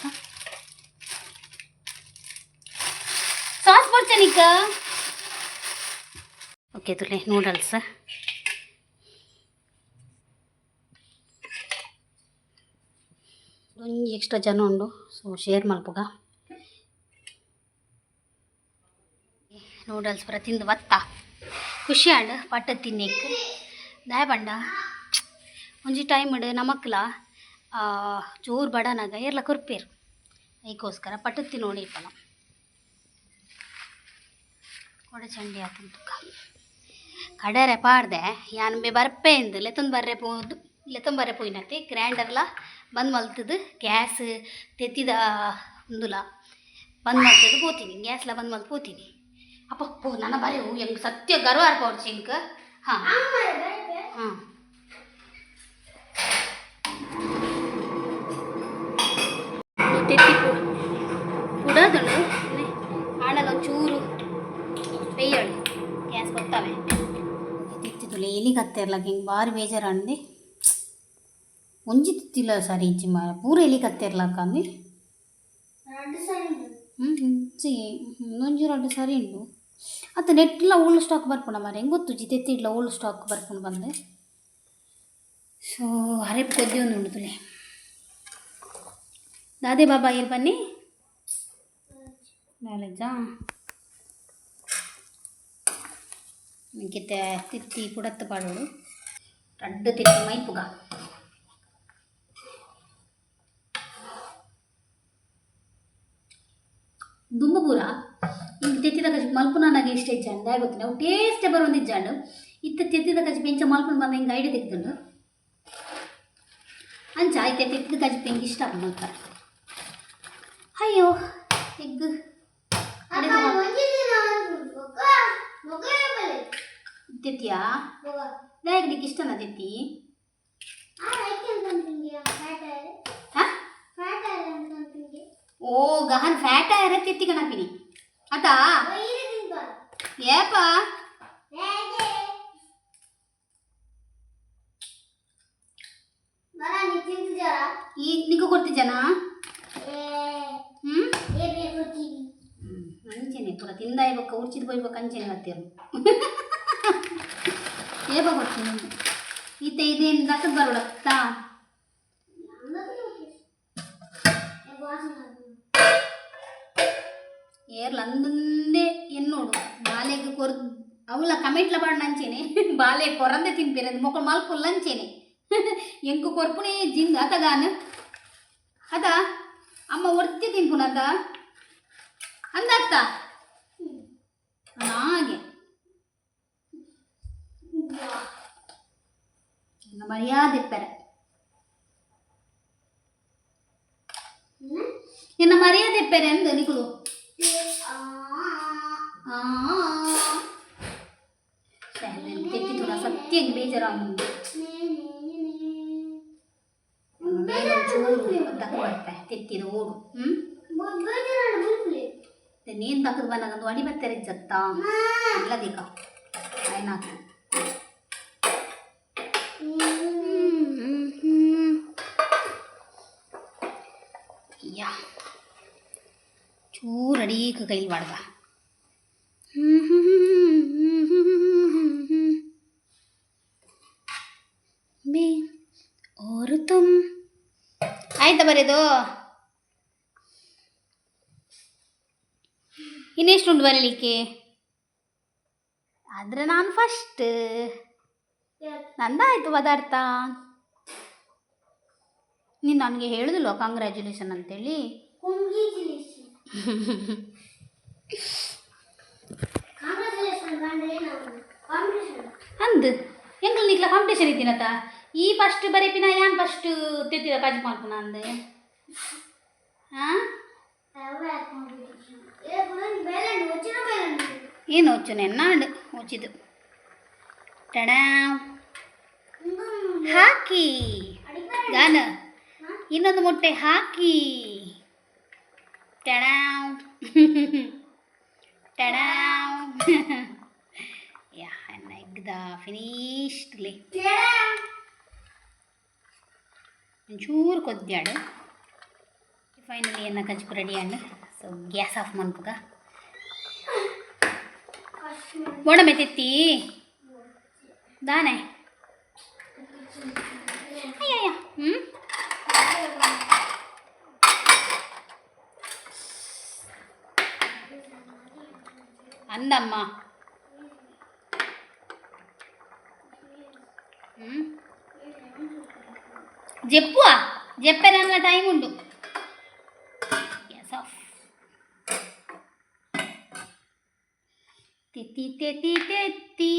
ಸಾಸ್ ಬೊಡ್ಚನಿಕ. ಓಕೆ, ತುಲೆ ನೂಡಲ್ಸ್. ಒಂಜಿ ಎಕ್ಸ್ಟ್ರಾ ಜನ ಉಂಡು, ಸೊ ಶೇರ್ ಮಲ್ಪುಗ. ನೂಡಲ್ಸ್ ಪೂರ ತಿಂದು ಬತ್ತ ಖುಷಿ ಆಂಡ್ ಪಟ್ಟ ತಿನ್ನಿಕ್. ದಾಯ ಪಂಡ ಒಂಜಿ ಟೈಮ್ ನಮಕ್ಲ ಚೂರು ಬಡನಾಗ ಏರ್ಲ ಕೊರ್ಪೇರು, ಐಕೋಸ್ಕರ ಪಟ್ಟು ತಿನ್ನೋಡಿ ಇಪ್ಪನ. ಕೊಡ ಚಂಡಿ ಆತಂತುಕ ಕಡರೆ ಪಾಡ್ದೆ ಯಾನ್ ಬೆ ಬರ್ಪೆ ಇಂದು ಲೆತ್ತೊಂದು ಬರ್ರೆ ಪೋದು. ಲೆತ್ತೊಂದು ಬರ್ರೆ ಪೋಯಿನತೆ ಗ್ರೈಂಡರ್ಲ ಬಂದ್ ಮಲ್ತದು, ಗ್ಯಾಸ್ ತೆತ್ತಿದ ಉಂದುಲ ಬಂದ್ ಮಲ್ತದು ಪೋತೀನಿ, ಗ್ಯಾಸ್ಲ ಬಂದ್ ಮಲ್ತ್ ಪೋತೀನಿ. ಅಪ್ಪ ಪೋ ನನ್ನ ಬರೆ ಹೆಂಗೆ ಸತ್ಯ ಗರ್ವ ಆರ್ಪೋಡ್ಚಿ ಇಂಕ್. ಹಾಂ ಹಾಂ, ತೆತ್ತಿ ಪುಡದುಂಡು ಆಣಲ ಚೂರು ಬೇಯೋಳು ಗ್ಯಾಸ್ ಗೊತ್ತವೆ. ತೆತ್ತಿದುಲೆ ಎಲಿ ಕತ್ತೆರ್ಲಕ ಹಿಂಗೆ ಭಾರಿ ಬೇಜಾರಂడి. ಒಂಜಿ ತಿತ್ತಿಲ್ಲ ಸರಿ ಇಜ್ಜಿ ಮಾರ, ಪೂರ ಎಲಿ ಕತ್ತೆರ್ಲಕ ಅಂದು. ಎರಡು ಸರಿ. ಹ್ಞೂ, ಇಜ್ಜಿ, ಒಂಜಿ ರಡ್ಡು ಸರಿ ಉಂಡು. ಅತ್ತ ನೆಟ್ಲ ಓಲ್ಡ್ ಸ್ಟಾಕ್ ಬರ್ಪುಂಡ ಮಾರೆ, ಹೆಂಗೆ ಗೊತ್ತುಜಿ. ತೆತ್ತಿಡ್ಲ ಓಲ್ಡ್ ಸ್ಟಾಕ್ ಬರ್ಪುಂಡು ಬಂದು. ಸೊ ಅರೆಪು ಕೊದ್ದಿ ಒಂದು ಉಂಡು ತುಲೆ. ದಾದೆ ಬಾಬಾ ಇರ್ ಬನ್ನಿ ನಾಲೆಜಾ ಇಂಕಿತ್ತೆ ತಿತ್ತಿ ಪುಡತ್ತು ಪಾಡೋಡು. ರಡ್ಡು ತಿತ್ತಿ ಮೈಪುಗ. ದುಂಬು ಪೂರ ಇಂಕ್ ತೆತ್ತಿದ ಕಜ್ಜಿ ಮಲ್ಪುನ ನನಗೆ ಇಷ್ಟ ಇಜ್ಜಾಂಡ್ ದಾಯೆ ಗೊತ್ತಿಲ್ಲ, ಅವು ಟೇಸ್ಟ್ ಬರೋಂದಿಜ್ಜಾಂಡ್. ಇತ್ತೆ ತೆತ್ತಿದ ಕಜ್ಜಿ ಎಂಚ ಮಲ್ಪುನ ಬಂದ ಹಿಂಗೆ ಐಡಿಯಾ ತೆಗ್ದುಂಡು. ಅಂಚ ಇತ್ತೆ ತೆತ್ತಿದ ಕಜ್ಜಿ ಎಂಕ್ ಇಷ್ಟ ಆಪುಂಡು ಮಲ್ಪರೆ. ಅಯ್ಯೋ, ಎಗ್. ಅಕ್ಕ, ಒಂಜಿ ದಿನ ಒಂದು ಬೊಕ್ಕ ಬೊಕ್ಕ ಬಲೆ. ತೆತ್ತಿಯಾ? ಬೊಕ್ಕ. ದಾಯೆಗ್ ನಿಕ್ ಇಷ್ಟನಾ ತೆತ್ತಿ? ಆ ಲೈಕ್ ಅಂತಂಗೆ ಫ್ಯಾಟ್ ಆಯ್ರೆ. ಹಾ. ಫ್ಯಾಟ್ ಆಯ್ರೆ ಅಂತಂಗೆ. ಓ ಗಹನ್ ಫ್ಯಾಟ್ ಆಯರೆ ತೆತ್ತಿ ಕಣಪಿನಿ ಅತಾ. ವೈರಿ ತಿಂಬ. ಏಪ? ಹೇಗೆ ಬರ ನೀ ತಿಂತಿದ್ದಾರಾ? ಈ ನಿಕ್ಕು ಕೊಡ್ತಿಜ್ಜನಾ? ಏ. ಹ್ಞೂ. ಏ ಬೇಕು. ಅಂಚೆನೆ ಪೂರ ತಿಂದಾಯಿ ಬೊಕ್ಕ ಉರ್ಚಿದ್ ಪೋಯಿ ಬೊಕ್ಕ ಅಂಚೆನೆ ಬತ್ತೀರು. ಏಪ ಕೊಡ್ತೀನಿ ಈತ ಇದೇನು ದಕ್ಕದ ಬರೋಡತ್ತಾ. ಏರ್ಲ ಅಂದಂದೇ ಎನ್ನೋಡು ಬಾಲೆಗ್ ಕೊರ್ ಅವಲ ಕಮೆಂಟ್ಲ ಪಾಡ್ನ ಅಂಚೆನೆ ಬಾಲೆ ಕೊರಂದೆ ತಿನ್ಪೇರೆ ಮೊಕ್ಕಳು ಮಲ್ಪುಲ್ಲ ಅಂಚೆನೆ ಎಂಕು ಕೊರ್ಪುಣೆ ಜಿಂಗ್ ಅತಗಾನ ಅದ ಅಮ್ಮ ಒರ್ತಿ ತಿನ್ಪುನತ ಅಂದತ್ತ ಹಾಗೆ ಮರ್ಯಾದೆ ಇಪ್ಪರೆ. ನಿನ್ನ ಮರ್ಯಾದೆ ಪೆರೆ ಅಂದು ನಿಕುಲು. ಆ ತೆತ್ತಿತು ಸತ್ಯಂಗ್ ಬೇಜಾರು. ಮೇಲೆ ಚೂರು ತಕ್ಕ ಬರ್ತೆ ತೆತ್ತಿದ ಓಡು. ಹ್ಮ್, ನೀನು ತಕ್ಕದ ಬಂದಾಗ ಒಂದು ಅಡಿ ಬರ್ತಾರೆ ಜತ್ತ ಇಲ್ಲ ದಿಕ್ಕ ಏನಾಗ್ತದೆ. ಯಾ, ಚೂರು ಅಡೀಕ ಕೈಲಿ ಮಾಡ್ದ. ಮೇ और तुम. ಆಯ್ತಾ ಬರೆದು? ಇನ್ನೆಷ್ಟುಂಟು ಬರೀಲಿಕ್ಕೆ? ಆದರೆ ನಾನು ಫಸ್ಟ್, ನಂದಾಯ್ತು ಪದಾರ್ಥ. ನೀನು ನನಗೆ ಹೇಳುದಿಲ್ವ ಕಂಗ್ರ್ಯಾಚುಲೇಷನ್ ಅಂತೇಳಿ? ಅಂದ್ ಎಂಕಲ್ ನಿಕ್ಲ ಕಾಂಪಿಟೇಷನ್ ಇದ್ದೀನತ? ಈ ಫಸ್ಟ್ ಬರೀಪಿನ, ಯಾನ್ ಫಸ್ಟ್ ತೆತ್ತಿದ ಕಾಜಿ ಮಾಡ್ಪುನ ಅಂದೆ. ಹಾಂ, ಏನು ಒಚ್ಚುನೆ ನಾಡು ಒಚ್ಚಿದು. ಟಡಾ, ಹಾಕಿ ಗಾನ, ಇನ್ನೊಂದು ಮೊಟ್ಟೆ ಹಾಕಿ. ಟಡಾವ್ ಟಡಾವ್. ಯಾ, ಎಗ್ದ ಫಿನಿಶ್ಡ್ ಲೇ. ಒಂಚೂರು ಕೊದ್ಯಾಡು. ಫೈನಲಿ ಎನ್ನ ಕಜ್ಪು ready and so gas off ಮನ್ಪುಗ. ಬೋಡಮೆ ತೆತ್ತಿ ದಾನೆ. ಅಯ್ಯಯ್ಯ. ಹ್ಞೂ, ಅಂದಮ್ಮ. ಹ್ಞೂ, ಜೆಪ್ಪುವ ಜೆಪ್ಪೆರನ್ನ ಟೈಮ್ ಉಂಟು. Gas off. ತೆತ್ತಿ ತೆತ್ತಿ ತೆತ್ತಿ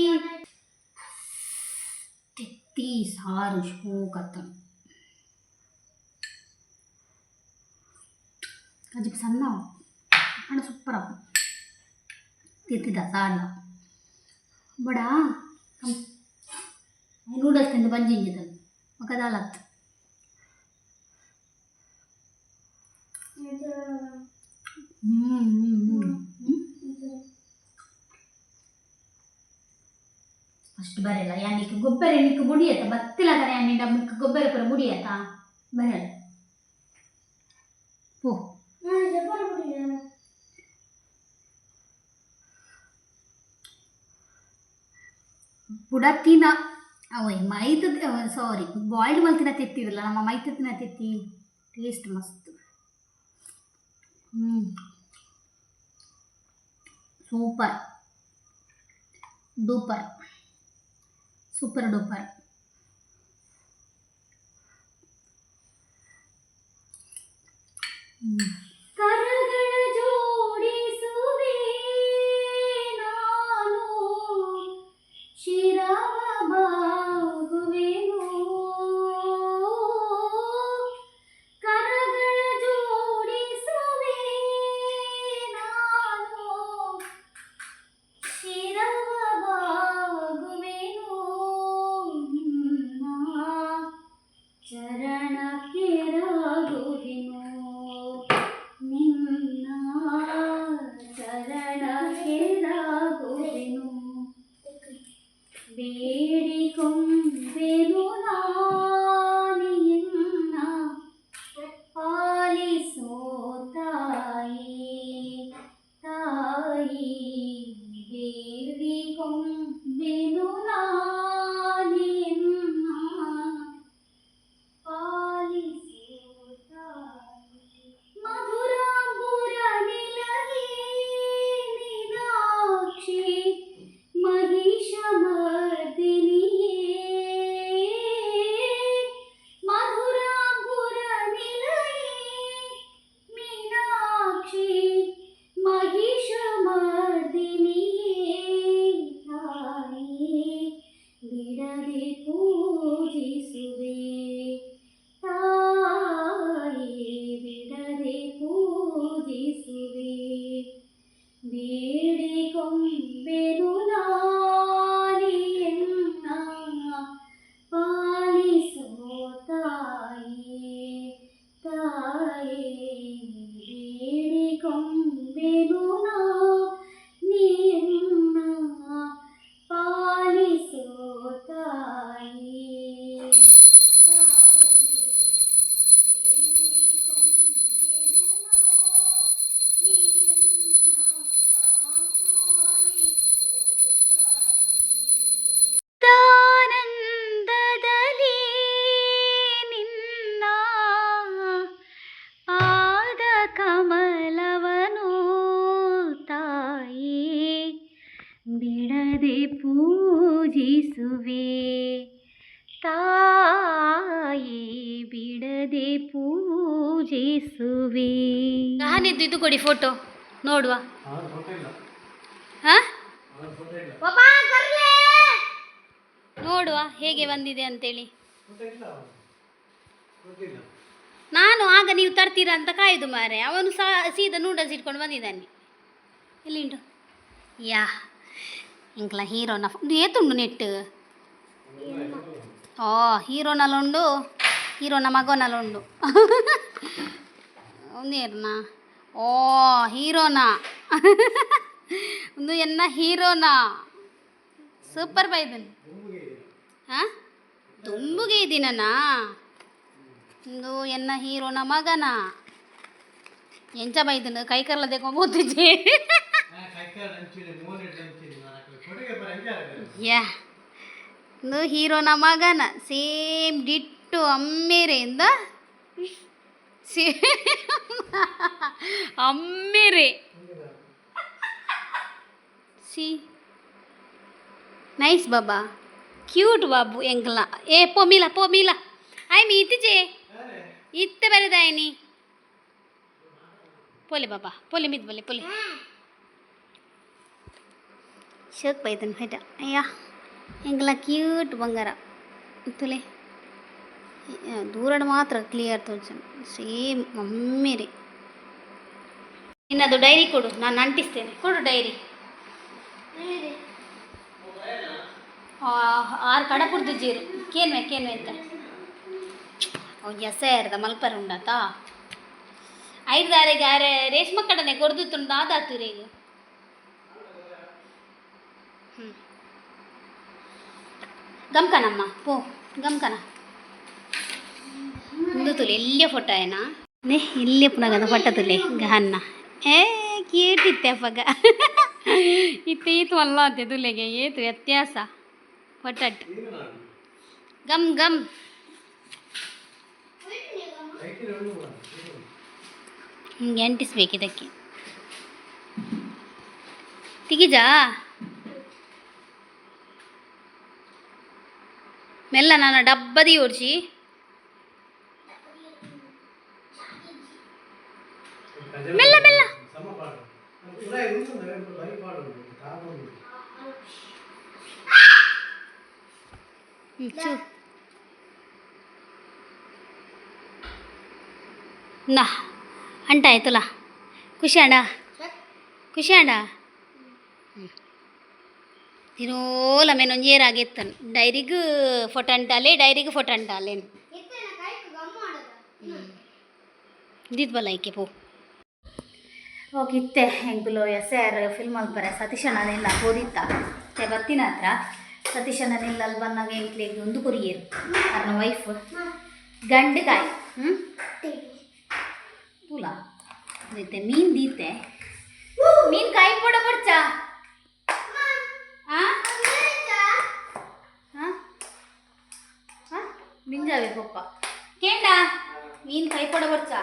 ತೆತ್ತಿ ಸಾರು ಶೋಕತ್ತ. ಕಜಿಪು ಸಣ್ಣ ಹಣ, ಸೂಪರ್ ಅಪ್ಪ ತೆತ್ತಿದ ಸಾರ್ಲ. ಬಡ ನೂಡಲ್ಸ್ ತಿಂದು ಬಂಜಿ ಇಂಜಿತಲ್ಲ ಮಕದಾಲತ್. ಹ್ಞೂ ಹ್ಞೂ ಹ್ಞೂ. ಫಸ್ಟ್ ಬರಲ್ಲ ಯಾನಿಕ್ ಗೊಬ್ಬರ ನಿಕ್ ಬುಡಿಯತ್ತ ಬತ್ತಿಲ್ಲ ಕರೆ. ಯಾನಿಂಡ ಮುಕ್ ಗೊಬ್ಬರ ಪೂರ ಬುಡಿಯತ್ತ ಬರಲ್ಲ ಪೋ. ಪುಡತಿನ ಅವಯ್ ಮೈತದ, ಸಾರಿ, ಬಾಯ್ಲ್ಡ್ ಮಲ್ತಿನ ತೆತ್ತಿರಲ್ಲ, ನಮ್ಮ ಮೈತತ್ತಿನ ತೆತ್ತಿ ಟೇಸ್ಟ್ ಮಸ್ತ್. ಹ್ಞೂ, ಸೂಪರ್ duper, super duper. ಕರಗಳ ಜೋಡಿಸುವೆ ನಾನು, ಶಿರವ ಬಾಗುವೆನು. ಕರಗಳ ಜೋಡಿಸುವೆ ನಾನು, ಶಿರವ ಬಾಗುವೆನು. ಬಿಡದೆ ಪೂಜಿಸುವೆ, ತಾಯಿ ಬಿಡದೆ ಪೂಜಿಸುವೆ. ಗಹನಿದ್ದು ಇದು ಕೊಡಿ ಫೋಟೋ ನೋಡುವ. ಹಾ, ನೋಡುವ ಹೇಗೆ ಬಂದಿದೆ ಅಂತೇಳಿ. ನಾನು ಆಗ ನೀವು ತರ್ತೀರಾ ಅಂತ ಕಾಯ್ದು ಮಾರೆ, ಅವನು ಸಹ ಸೀದಾ ನೂಡಲ್ಸ್ ಇಟ್ಕೊಂಡು ಬಂದಿದ್ದಾನೆ. ಎಲ್ಲಿಂಟು ಯಾ ಇಂಕ್ಲ ಹೀರೋನ ಏತುಂಡು ನೆಟ್ಟು. ಓ, ಹೀರೋನಲ್ಲುಂಡು, ಹೀರೋನ ಮಗನಲ್ಲುಂಡು. ಒಂದೇರ್ನ ಓ ಹೀರೋನ, ಒಂದು ಎನ್ನ ಹೀರೋನ. ಸೂಪರ್ ಬೈದನ್. ಹಾಂ, ದುಂಬುಗೆ ಇದ್ದೀನಣ್ಣ. ಒಂದು ಎನ್ನ ಹೀರೋನ ಮಗನ ಎಂಚ ಬೈದನು ಕೈ ಕರ್ಲದೆ ಬೋತಿಜಿ. ಯಾ, ಒಂದು ಹೀರೋನ ಮಗನ ಸೇಮ್ ಡಿಟ್ಟು ಅಮ್ಮೇರೆ ಇಂದ ಸೇ ಅಮ್ಮೇರೆ. ಸಿ ನೈಸ್ ಬಾಬಾ, ಕ್ಯೂಟ್ ಬಾಬು ಎಂಕಲ. ಏ ಪೋ ಮೀಲ, ಪೋ ಮೀಲ. ಆಯ್ ಮೀ ಇತ್ತಿಜೆ ಇತ್ತೆ ಬರೆದಾಯನಿ. ಪೋಲೆ ಬಾಬಾ, ಪೋಲೆ ಮಿದ್ ಬಲೆ ಪೋಲೆ. ಶೋಕ್ ಬೈದನ್ ಫೈಟ. ಅಯ್ಯ, ಎಂಕಲ ಕ್ಯೂಟ್ ಬಂಗಾರ ತುಲೆ. ದೂರಡ್ ಮಾತ್ರ ಕ್ಲಿಯರ್ ತೋಜನ್, ಸೇಮ್ ಮಮ್ಮಿರಿ. ನಿನ್ನದು ಡೈರಿ ಕೊಡು, ನಾನು ಅಂಟಿಸ್ತೇನೆ. ಕೊಡು ಡೈರಿ. ಆರು ಕಡಪುರ್ದು ಜೀರು ಕೇನ್ವೆ ಕೇನ್ವೆ ಅಂತ ಅವು ಎಸ ಇರ್ದ ಮಲ್ಪರ ಉಂಡಾತ. ಐದು ಅರೆ ರೇಷ್ಮ ಕಡನೆ ಕೊರ್ದು ತುಂಡು ಆದಾತು ರೇಗು. ಹ್ಞೂ, ಗಮ್ಕನಮ್ಮ, ಪೋ ಗಮ್ಕನ. ಒಂದು ತುಲೆ ಎಲ್ಲಿಯ ಫೋಟೋ ಏನ ನೇ ಎಲ್ಲಿಯ ಪುನಗದ ಫೋಟೋ ತುಲೆ ಗಹನ್ನ. ಏ ಕ್ಯೂಟ್ ಇತ್ತೆ ಅಪ್ಪಗ ಇತ್ತೆ ಈತು ಅಲ್ಲ ಅಂತೆ ತುಲೆಗೆ ಏತು ವ್ಯತ್ಯಾಸ ಫೋಟಟ್. ಗಮ್ ಗಮ್ ಹಿಂಗೆ ಅಂಟಿಸ್ಬೇಕು ಇದಕ್ಕೆ. ತಿಗಿಜಾ ಮೆಲ್ಲ ನಾನು ಡಬ್ಬದಿ ಓಡಿಸಿ. ಮೆಲ್ಲ ಮೆಲ್ಲ. ಚೂ ನಾ ಅಂಟ ಆಯ್ತಲ್ಲ. ಖುಷಿ ಅಣ್ಣ, ಖುಷಿ ಅಣ್ಣ. ದಿನೋಲ ಮೇನೊಂಜಿ ಏರಾಗಿತ್ತನು ಡೈರಿಗ್ ಫೋಟೋ ಅಂಟಾಲೆ, ಡೈರಿಗ್ ಫೋಟೋ ಅಂಟಾಲೇನು ದಿದ್ಬಲ್ಲ ಐಕೆ ಪೋ. ಓಕೆ, ಇತ್ತೆ ಎಂಕುಲು ಎಸ್ ಆರ್ ಫಿಲ್ಮ್ ಮಲ್ಪರೆ ಸತೀಶಣ್ಣನೆಲ್ಲ ಪೋದಿತ್ತ. ಇತ್ತೆ ಬತ್ತಿನ ಹತ್ರ ಸತೀಶಣ್ಣನೆಲ್ಲ ಅಲ್ಲಿ ಬಂದಾಗ ಎಂಕ್ಲೆಗ್ ಒಂದು ಕೊರಿಯೇರು ಅರ್ನ ವೈಫ್ ಗಂಡುಕಾಯಿ. ಹ್ಞೂ, ತೂಲ ಇತ್ತೆ ಮೀನು ದೀತೆ. ಮೀನು ಕಾಯಿ ಪೋಡ ಬೊಡ್ಚಾ? ಆ ಹಾಂ ಹಾಂ ಮಿಂಜಾವೆ ಪಪ್ಪ ಕೇಂಡ. ಮೀನು ಕಾಯಿ ಪೋಡ ಬೊಡ್ಚಾ?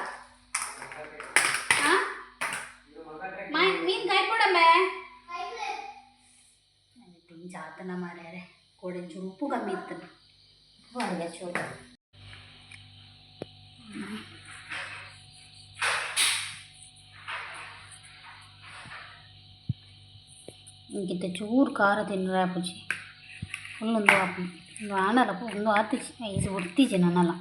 ಹಾಂ, ಮೀನು ಕಾಯಿ ಪೋಡಮ್ಮೆ. ಇಂಚ ಆತನ ಮಾರ್ಯಾರೆ. ಕೋಡೆಂಚೂರು ಉಪ್ಪು ಕಮ್ಮಿ ಇತ್ತು, ಉಪ್ಪು ಅಡ್ಗೆ ಚೂರು. ಇಂಕಿತ್ತ ಚೂರು ಖಾರ ತಿನ್ನರೆ ಆಪುಜಿ. ಫುಲ್ ಒಂದು ಆಪು ಒಂದು ಆನಲ್ಲ, ಒಂದು ಆತಿಜಿ ಐಸ್ ಬುಡ್ತಿಜಿ ನನ್ನಲ್ಲ.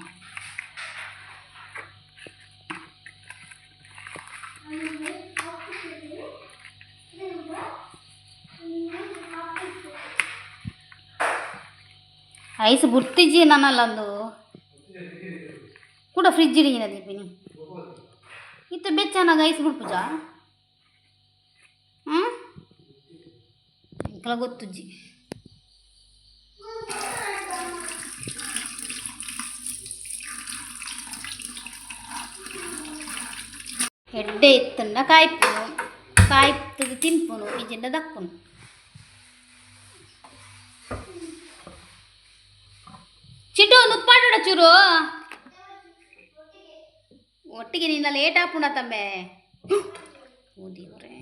ಐಸ್ ಬುಡ್ತಿಜಿ ನನ್ನಲ್ಲ. ಒಂದು ಕೂಡ ಫ್ರಿಜ್ ಇಡಿಗಿನ ದೀಪಿನಿ ಇತ್ತ ಬೆಚ್ಚನಾಗ ಐಸ್ ಬುಡ್ಪುಜ. ಹ್ಞೂ, ಎಂಕಲ ಗೊತ್ತುಜ್ಜಿ. ಎಡ್ಡೆ ಇತ್ತಂಡ ಕಾಯ್ಪುನು, ಕಾಯ್ತದ ತಿನ್ಪುನು, ಇಜ್ಜಿಂಡ ದಕ್ಕುನು. ಚಿಂಟು ನುಪ್ಪಾಡೋಡ ಚೂರು ಒಟ್ಟಿಗೆ. ನಿನ್ನ ಲೇಟ್ ಆಪುಣ ತಮ್ಮೆ. ಓ ದೇವರೇ.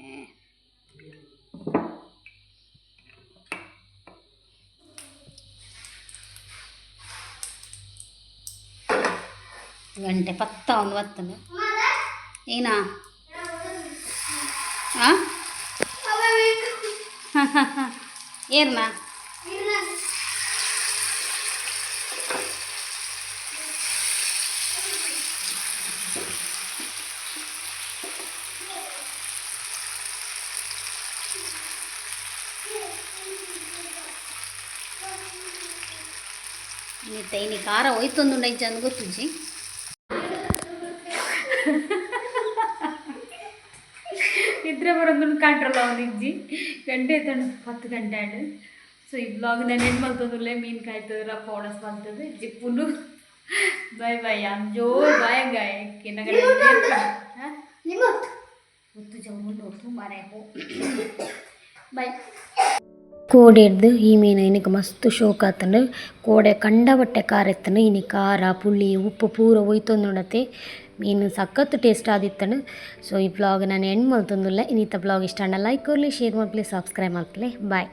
ಗಂಟೆ ಪತ್ತ ಒಂದು ಬತ್ತಂಡು ಏನಾ? ಹಾಂ, ಏರ್ನಾ? ಇನಿತ ಇನಿ ಖಾರ ಹೋಯ್ತೊಂದುಂಡ ಇಜ್ಜಂದು ಗೊತ್ತುಜ್ಜಿ. ನಿದ್ರೆ ಬರೋದು ಕಂಟ್ರೋಲ್ ಅವನಿಜ್ಜಿ. ಗಂಟೆ ಎತ್ತಂಡು, 10 ಗಂಟೆ ಆಂಡ್. ಸೊ ಈ ಬ್ಲಾಗ್ ನಾನು ಏನು ಮಲ್ತೊಂದುಲ್ಲೆ, ಮೀನು ಕಾಯ್ತದ, ರಪ್ಪ ಒಣಸ್ ಮಲ್ತದೆ ಜಿಪ್ಪುನು. ಬಾಯ್ ಬಾಯ್, ಅನ್ ಜೋರ್ ಬಾಯ್ ಗಾಯ್. ಹಾಂ. ಲಿಮೋಟ್. ಗೊತ್ತು ಜೌರು ಮಾರೆ. ಬಾಯ್. ಕೋಡೆಡ್ದು ಈ ಮೀನು ಇನಿಕ್ ಮಸ್ತ್ ಶೋಕ್ ಆತುಂಡು. ಕೋಡೆ ಕಂಡಬಟ್ಟೆ ಖಾರ ಇತ್ತುಂಡು. ಇನಿ ಖಾರ, ಪುಳಿ, ಉಪ್ಪು ಪೂರ ಒಯ್ತೊಂದುಂಡತೆ. ಮೀನು ಸಖತ್ ಟೇಸ್ಟ್ ಆದಿತ್ತುಂಡು. ಸೊ ಈ ಬ್ಲಾಗ್ ನಾನು ಎಂಡ್ ಮಲ್ತೊಂದುಲ್ಲೆ. ಇನಿತ ಬ್ಲಾಗ್ ಇಷ್ಟ ಆಂಡ ಲೈಕ್ ಕೊರ್ಲೆ, ಶೇರ್ ಮಲ್ಪುಲೆ, ಸಬ್ಸ್ಕ್ರೈಬ್ ಮಲ್ಪುಲೆ. ಬಾಯ್.